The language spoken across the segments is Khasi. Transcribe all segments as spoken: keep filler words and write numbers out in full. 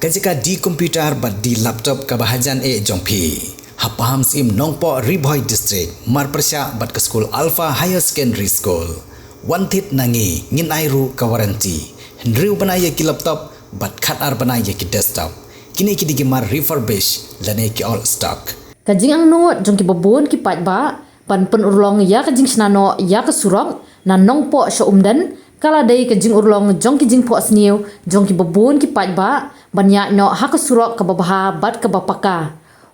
Ka jaka D computer bad D laptop kaba hajan eh jong phi. Ha Pahamsyiem Nongpoh, Ri Bhoi District, mar pyrshah bad ka skul Alpha Higher Secondary School, wan thied na ngi, ngin ai ruh ka warranty. Hynriew bnai ïa ki laptop bad khatar bnai ïa ki desktop. Kine ki dei ki mar refurbish lane ki old stock. Ka jingangnud jong kiba bun ki paidbah ban pynurlong ïa ka jingshna noh ïa ka surok na Nongpoh sha Umden ka la dei ka jingurlong jong ki jingphohsniew jong kiba bun ki paidbah ban ïaid noh ha ka surok kaba bha bad kaba paka.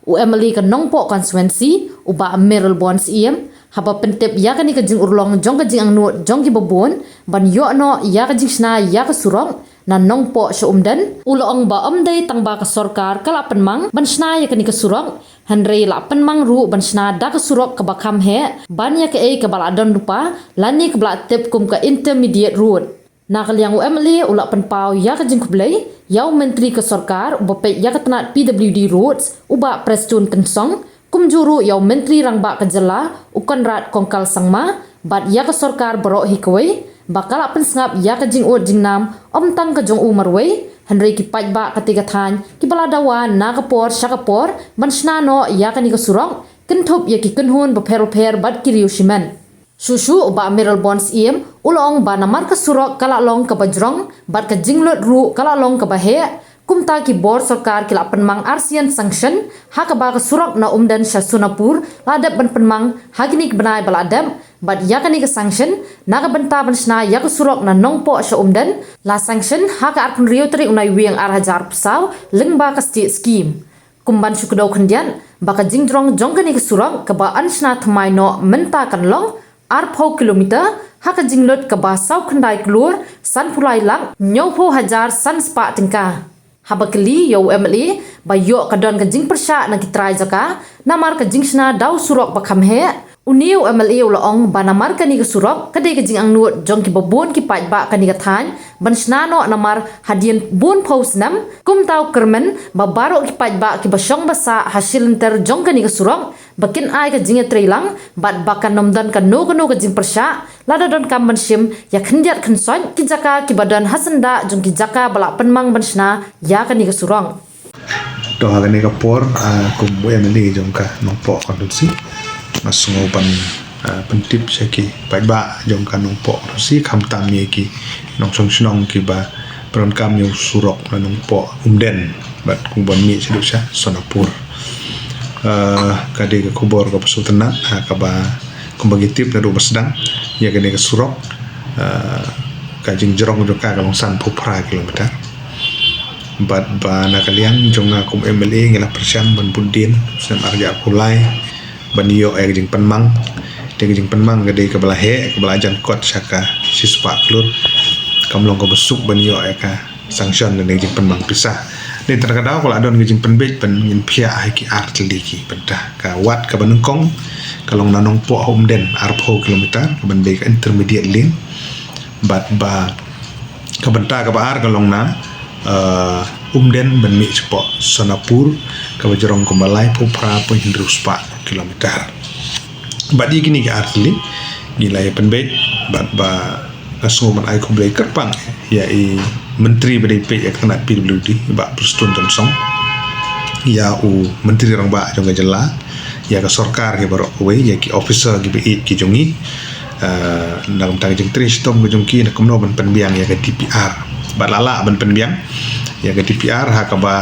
U MLA ka Nongpoh constituency, u Bah Mayralborn Syiem, haba pyntip ïa kane ka jingurlong jong ka jingangnud jong kiba bun ban ïoh noh ïa ka jingshna ïa ka surok na Nongpoh sha Umden, u la ong ba ym dei tang ba ka sorkar ka la pynmang ban shna ïa kane ka surok, hynrei la pynmang ruh ban shna da ka surok kaba kham heh ban ïa kaei kaba la don lypa lane kaba la tip kum ka intermediate road. Na ka liang u MLA u la pynpaw ïa ka jingkhublei ïa u Myntri ka sorkar uba peit ïa ka tnat PWD Roads, u Bah Prestone Tynsong, kumjuh ruh ïa u Myntri Rangbah ka jylla, u Conrad Kongkal Sangma, bad ïa ka sorkar baroh hi kawei ba ka la pynsngap ïa ka jingud jingnam ym tang ka jong u marwei, hynrei ki paidbah katei ka thaiñ kiba la dawa na ka por sha ka por ban shna noh ïa kane ka surok kynthup ïa ki kynhun bapher bapher bad ki riew shimet. Shuh shuh u Bah Mayralborn Syiem u la ong ba namar ka surok ka la long kaba jrong bad ka jinglut ruh ka la long kaba heh, kumta ki bor sorkar ki la pynmang arsien sanction ha kaba ka surok na Umden sha Sonapur la dep ban pynmang ha kine ki bnai ba la dep, bad ïa kane ka sanction na ka bynta ban shna ïa ka surok na Nongpoh sha Umden la sanction ha ka arphew hynriew tarik u Naiwieng ar hajar arphew saw lyngba ka state scheme. Kum ban shu kdew khyndiat ba ka jingjrong jong kane ka surok kaba yn shna thymmai noh mynta kan long arphew kilometer ha ka jinglut kaba saw khyndai klur sanphew lai lak hynñiewphew hajar san spah tyngka. Haba kylli ïa u MLA ba ïoh ka don ka jingpyrshah na ki trai jaka namar ka jingshna da u surok ba kham heh, une u MLA u la ong ba namar kane ka surok ka dei ka jingangnud jong kiba bun ki paidbah kane ka thaiñ ban shna noh namar hadien bun phew snem, kumta u kyrmen ba baroh ki paidbah kiba shong ba sah ha shilynter jong kane ka surok ba kin ai ka jingïatreilang bad ba kan ym don kano kano ka jingpyrshah lada donkam ban shim ïa khyndiat khynsoit ki jaka kiba don ha syndah jong ki jaka ba la pynmang ban shna ïa kane ka surok. To ha kane ka por, ah, kum u MLA jong ka Nongpoh constituency, nga sngew ban, ah, pyntip sha ki paidbah jong ka Nongpoh constituency, khamtam ïa ki nongshong shnong kiba pyndonkam ïa u surok na Nongpoh Umden bad kumba mih shaduh sha Sonapur. Ah, ka dei ka khubor kaba sngewtynnat, ah, kaba kumba ngi tip naduh ba sdang ïa kane ka surok, ah, ka jingjrong jong ka ka long sanphew phra kilometer. Bad ba na ka liang jong nga kum MLA ngi la pyrshang ban bud dien snem ar hajar arphew lai ban ïoh ïa ka jingpynmang. Te ka jingpynmang ka dei kaba la heh, kaba la jan kot sha ka shispah klur. Kam long kaba suk ban ïoh ïa ka sanction lane ka jingpynmang pisa. Te tang ka daw ka la don ka jingpynbeit ban ngin phiah ha ki ar tylli ki bynta. Ka wad kaba nyngkong ka long na Nongpoh ha Umden arphew kilometer, kaban dei ka intermediate lane. Bad ba ka bynta kaba ar ka long na, eh, Umden ban mih shapoh Sonapur, kaba jrong kumba laiphew phra point hynriew spah kilometer. Bad ïa kine ki ar tylli ngi la ïa pynbeit bad ba nga sngew ban ai khublei kyrpang ïa i Myntri ba dei peit ïa ka tnat PWD, Bah Prestone Tynsong, ïa u Myntri Rangbah jong ka jylla, ïa ka sorkar hi baroh kawei, ïa ki officer kiba ïeit ki jong ngi, eh, na ka bynta ka jingtrei shitom ka jong ki, na kumno ban pynbiang ïa ka DPR. Bad la lah ban pynbiang ïa ka DPR ha kaba,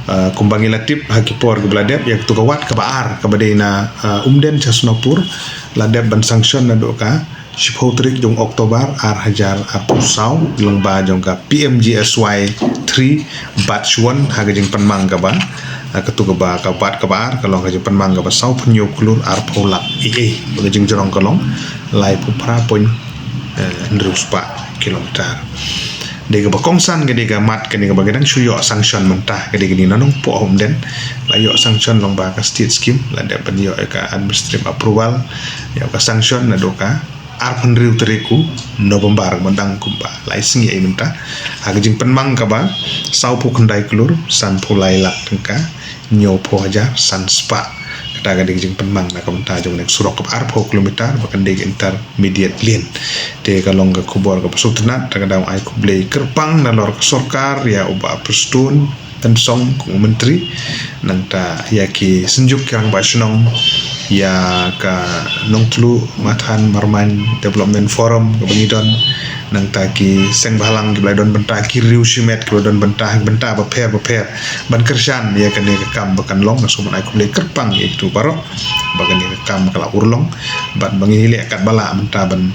eh, kumba ngi la tip ha ki por kiba la dep, ïa katu ka wad kaba ar kaba dei na, eh, Umden sha Sonapur la dep ban sanction naduh ka shiphew tarik jong u October ar hajar arphew saw lyngba jong ka PMGSY three batch one ha ka jingpynmang kaba, eh, katu kaba, ka wad kaba ar ka long ka jingpynmang kaba sawphew hynñiew klur arphew lak. Ïa, ïa, ba ka jingjrong ka long laiphew phra point, eh, hynriew spah kilometer. Dei kaba kongsan ka dei ka mat kane kaba ka dang shu ïoh sanction mynta, ka dei kane na Nongpoh ha Umden. La ïoh sanction lyngba ka state scheme, la dep ban ïoh ïa ka administrative approval, ïoh ka sanction naduh ka arphew hynriew tarik u November, kaba dang kumba lai sngi ïa mynta. Ha ka jingpynmang kaba sawphew khyndai klur sanphew lai lak tyngka hynñiewphew hajar san spah. Kata ka dei ka jingpynmang na ka bynta jong ka surok kaba arphew kilometer ba kan dei ka intermediate lane. Te ka long ka khubor kaba sngewtynnat, te ka dang ai khublei kyrpang nalor ka sorkar ïa u Bah Prestone Tynsong kum u myntri, nangta ïa ki synjuk ki rangbah shnong, ïa ka Nongtluh Mathan Marmain Development Forum kaba ngi don, nangta ki seng bhalang kiba la don bynta, ki riew shimet kiba la don bynta, bynta bapher bapher ban kyrshan ïa kane ka kam ba kan long. Nga sngewbha ban ai khublei kyrpang ïa kito baroh ba kane ka kam ka la urlong bad ba ngin leh katba lah mynta ban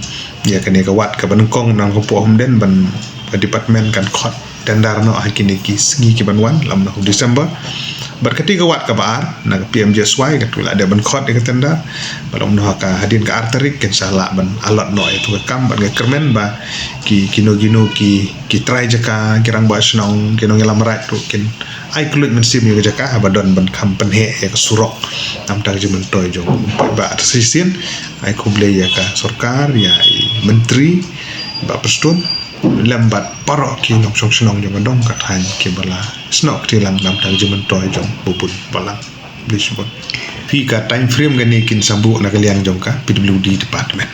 ïa kane ka wad kaba nyngkong na ka por hynmen ban ka department kan khot tender noh ha kine ki sngi ki ban wan, lymne ha u December. Bad kata ka wad kaba ar na ka P M G S Y, kata la dep ban khot ïa ka tender. Bad lymne ha ka hadien ka ar tarik kin sa lah ban allot noh ïa ka kam, bad nga kyrmen ba ki, kino kino ki, ki trai jaka, ki rangbah shnong, ki nongïalam raid ruh kin ai kylluid mynsiem ïa ka jaka haba don ban kham pynheh ïa ka surok. Namar ka jingmyntoi jong u paidbah. Te shisien ai khublei ïa ka sorkar, ïa i myntri Bah Prestone lem bad baroh ki nongshong shnong jong ka dong ka thaiñ kiba la snoh kti lang namar ka jingmyntoi jong u bun balang. Phi, ka time frame kane kin sa buh na ka liang jong ka P W D department.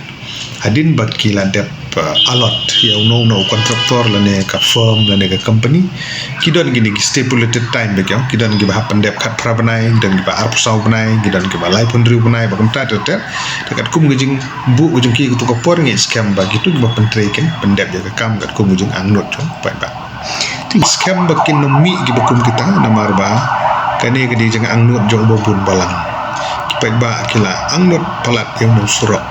Hadien ba ki la dep, uh, allot ïa uno uno u contractor lane ka firm lane ka company, ki don kine ki stipulated time ba ki ong, ki don kiba hap pyndep khatphra bnai, ki don kiba arphew saw bnai, ki don kiba laiphew hynriew bnai, ba kumta ter ter. Te katkum ka jingbuh ka jong ki kato ka por, ngi skhem ba kito kiba pyntrei kin pyndep ïa ka kam katkum ka jingangnud jong paidbah. Te ngi skhem ba kin ym mih kiba kum kita namar ba kane ka dei jingangnud jong uba bun balang. Ki paidbah ki la angnud palat ïa une u surok.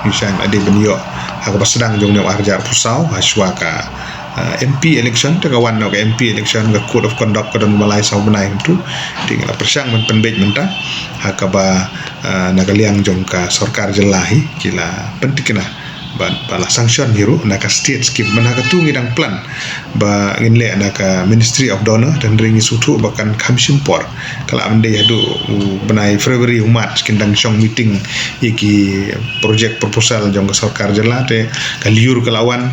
Ngi shang la dei ban ïoh ha kaba sdang jong une u ar hajar arphew saw, ha shuwa ka, uh, M P election, te ka wan noh ka M P election, ka code of conduct ka don ba lai saw bnai kumtu. Te ngi la pyrshang ban pynbeit mynta ha kaba, uh, na ka liang jong ka sorkar jylla hi ki la pynthikna bad ba la sanction hi ruh na ka state scheme. Mynta katu ngi dang plan ba ngin leh na ka Ministry of DoNER, te hynrei ngi sngewthuh ba kan kham shim por. Ka la ban dei haduh u bnai February, u March kin dang shong meeting ïa ki project proposal jong ka sorkar jylla, te ka lyiur ka la wan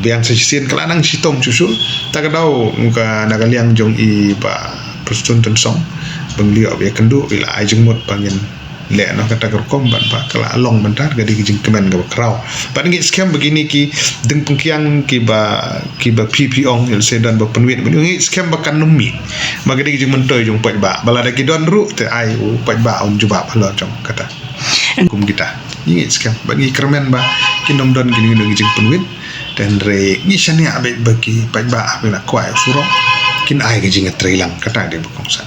biang sa shisien, ka la nang shitom shuh shuh. Ta ka daw ka na ka liang jong i Bah Prestone Tynsong, ba ngi la ïoh ïakynduh, i la ai jingmut ba ngin leh noh kata ka rukom bad ba ka la long mynta, ka dei ka jingkmen kaba khraw. Bad ngi skhem ba kine ki ding pynkiang kiba, kiba phi phi ong, ïa se don ba pynwit, ngi skhem ba kan ym mih. Ba ka dei ka jingmyntoi jong paidbah. Ba lada ki don ruh te ai u paidbah un jubab halor jong kata. Kum kita. Ngi skhem bad ngi kyrmen ba kin ym don kine ki jingpynwit. Te hynrei ngi shaniah beit ba ki paidbah ba la kwah ïa u surok kin ai ka jingïatreilang, kata dei ba kongsan.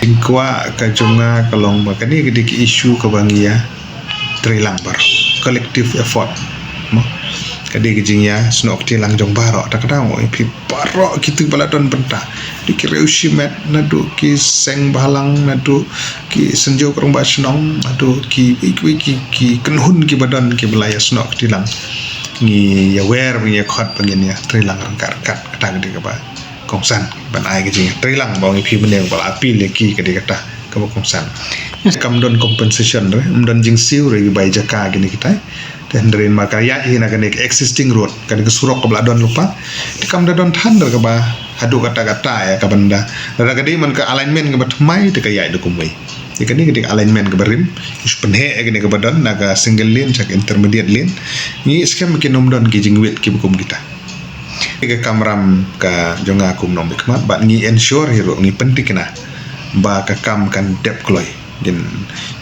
Jingkwah ka jong nga ka long ba kane ka dei ka issue kaba ngi ïatreilang baroh. Collective effort. Mo. Ka dei ka jingïasnoh kti lang jong baroh. Ta ka daw mo, ïa phi baroh kito ba la don bynta. Dei ki riew shimet, naduh ki seng bhalang, naduh ki synjuk rangbah shnong, naduh ki, ki, ki, ki kynhun kiba don kiba la ïasnoh kti lang. Ngi ïawer ba ngi ïakhot ba ngin ïatreilang ryngkat ryngkat, kata ka dei kaba kongsan, ban ai ka jingïatreilang ba ngi, phi mynne ba la appeal ïa ki, ka dei kata kaba kongsan. Kam don compensation re, ym don jingsiew re, bai jaka kine kitai. Te hynrei ma ka ïaid hi na kane ka existing road, kane ka surok kaba la don lypa. Te kam da don than re kaba haduh katta katta ïa kaban da. Lada ka dei man ka alignment kaba thymmai te ka ïaid da kumwei. Te kane ka dei ka alignment kaba rim. Ngi shu pynheh ïa kane kaba don na ka single lane sha ka intermediate lane. Ngi skhem kin ym don ki jingwit kiba kum kita. Ka kamram ka jong nga kum nongmihkhmat bad ngi ensure hi ruh, ngi pynthikna ba ka kam kan dep kloi. Kin,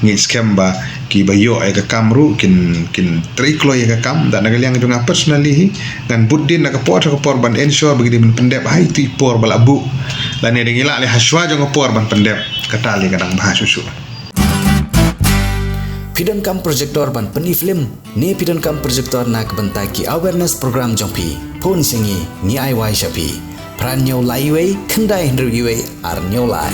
ngi skhem ba kiba ïoh ïa ka kam ruh kin, kin trei kloi ïa ka kam. Da na ka liang jong nga personally hi, ngan bud dien na ka por sha ka por ban ensure ba ki dei ban pyndep ha itu i por ba la buh. Lane da ngi lah leh ha shuwa jong ka por ban pyndep. Kata lei ka dang bha shuh shuh. Phi donkam projector ban pyni film ne phi donkam projector na ka bynta ki awareness program jong phi, phone sha ngi, ngi ai wai sha phi. Phra hynñiew lai wei, khyndai hynriew wei, ar hynñiew lai.